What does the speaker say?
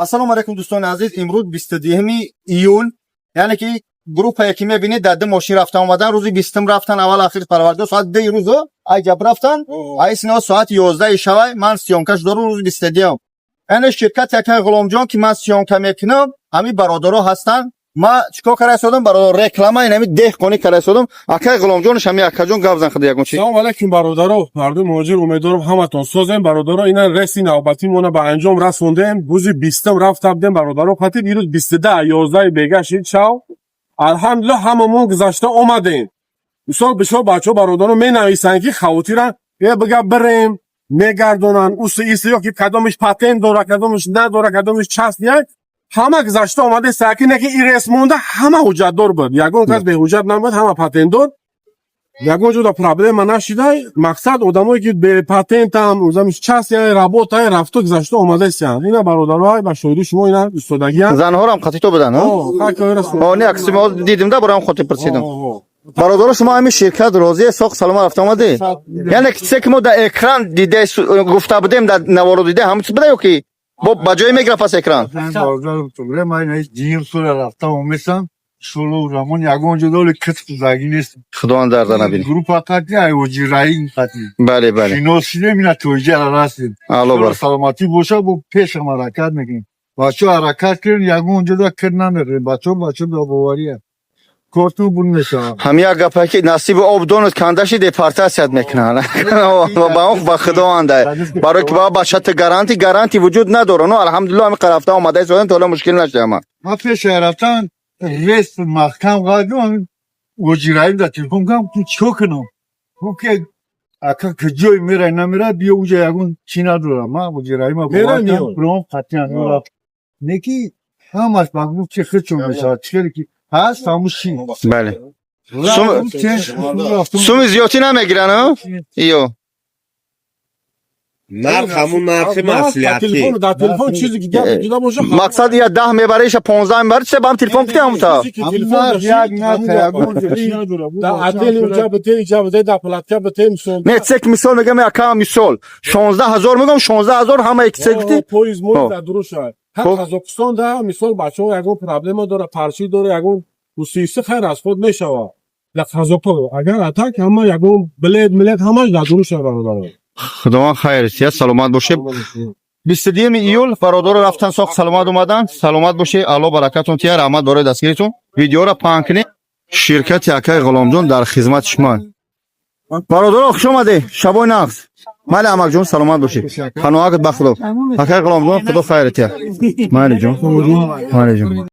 Ассалому алайкум, дӯстони азиз. Имрӯз 22 июл, яъне ки группае ки мебинед, дар ду мошин рафта омадан. Рӯзи 20-ум рафтан, аввал ахир парвардигор, соати 2-и рӯзо айҷаб рафтан. Айсино соати 11-и шавай ман съёмка ш дорум рӯзи 22-ум. Яъне ширкати акай Ғуломҷон, ки ман съёмка мекунам, ҳамин бародаро ҳастанд. Ма чикор карда истодам, бародар? Реклама ин ҳами деҳқонӣ карда истодам. Акай Ғуломҷонш, ҳами акаҷон, гап зан, худ ягон чи. Салом алайкум, бародаро, мардум муҳоҷир, умедворам, ҳаматон созем. Бародаро, ина рейси навбатимона ба анҷом расондем. Рӯзи 20-ум рафта будем, бародаро, хатиб ирӯз 22, 11-и бега шид шав. Алҳамдулилла, ҳамамон гузашта омадем. Мисол, бисёр бачаҳо, бародаро, менависанд, ки хавотиран, е бига бирем, мегардонанд, уси иси, ё ки кадомиш патент дора, кадомиш надора, кадомиш частный. Ҳама гузашта омаде саки не ки и рейс монда, ҳама ҳуҷҷатдор буд, ягон кас беҳуҷҷат набуд, ҳама патентдор, ягон ҷода проблема нашида. Мақсад, одамое ки бепатентам, частный работа, рафту гузашта омадасиянд. Ина, бародаро, ба шоҳиди шумо, ина истодагиянд. Занҳорам қатито будан? О, не, акси мо дидим да, бароям хотир пурсидам. Бародаро, шумо ҳамин ширкат розие, соқ саломат рафта омадӣ? Яъне ки чизе ки мо дар экран диде гуфта будем, дар наворо диде, ҳамин чиз буда ё ки бо ба ҷое мегира пас экран? Дим сура рафта омесам, шулу рамон ягон ҷо доли китф заги нест. Худованд дарда набини. Группа қати айоҷираин қати бале бале шинос шидем, ина тоиҷара расидем. Алло бар. Саломатӣ боша, бо пешам ҳаракат мекунем. Бачо, ҳаракат кунем, ягон ҷода кир намерем. Бачо, бачо, бовария корту бун мешавад. Ҳам як гапе ки насиби об донад кандаши депортация мекунанд ба он, ба худованда, барои ки ба бачата гарантия вуҷуд надора. Ну, алҳамдулилло, ҳами рафта омада истодем, то ҳола мушкил нашуда ама. Ман пеша рафтан рейс маҳкам қардам, оҷираим да телефон кардам, ту чико кунам? Гуфт ки ака, куҷое мерай, намерай, биё, уҷа ягон чӣ надорам. Ман оҷираима Мерай, меой. Ром қатъиян рафт. Неки ҳамаш ба гуфт, чи худшон мешавад, чӣ хеле ки ҳаст, ҳамун ши. Бале, суми зиёдтӣ намегиранд, ё? Нарх ҳамун нархи маслиҳатӣ. Дар телефон чизе ки гап ҷуда боша. Мақсад, я 10 мебара, иша 15 мебара, чизе бам телефон кути ҳамута. Дар отели уҷа бите, иҷа бите, дар палатка бите, мисол. Не, чизе ки мисол мегам, яка мисол 16 000 мегам, 16 000 ҳама ки гуфти. Поезд мо дар дуруша ҳам Қазоқистон да, мисол, бачаҳо ягон проблема дора, парчи дора, ягон усиси, хайр, расход мешава. Дар Қазоқо агар атак ҳама ягон билет милет ҳамаш дар дуруша, бародаро. Худованд хайр сия, саломат бошед. 22 июл бародаро рафтан, соқ саломат омадан. Саломат бошед, Алло баракатон тия, раҳмат барои дастгиритон. Видеоро паҳн кунед. Ширкати акаи Ғуломҷон дар хизмати шумо. Бародаро, хуш омадед, шабои нағз. Майли, амакҷон, саломат бошед, паноҳакат ба Худо. Акаи Ғуломҷон, Худо хайр тия. Майли ҷон, майли ҷон.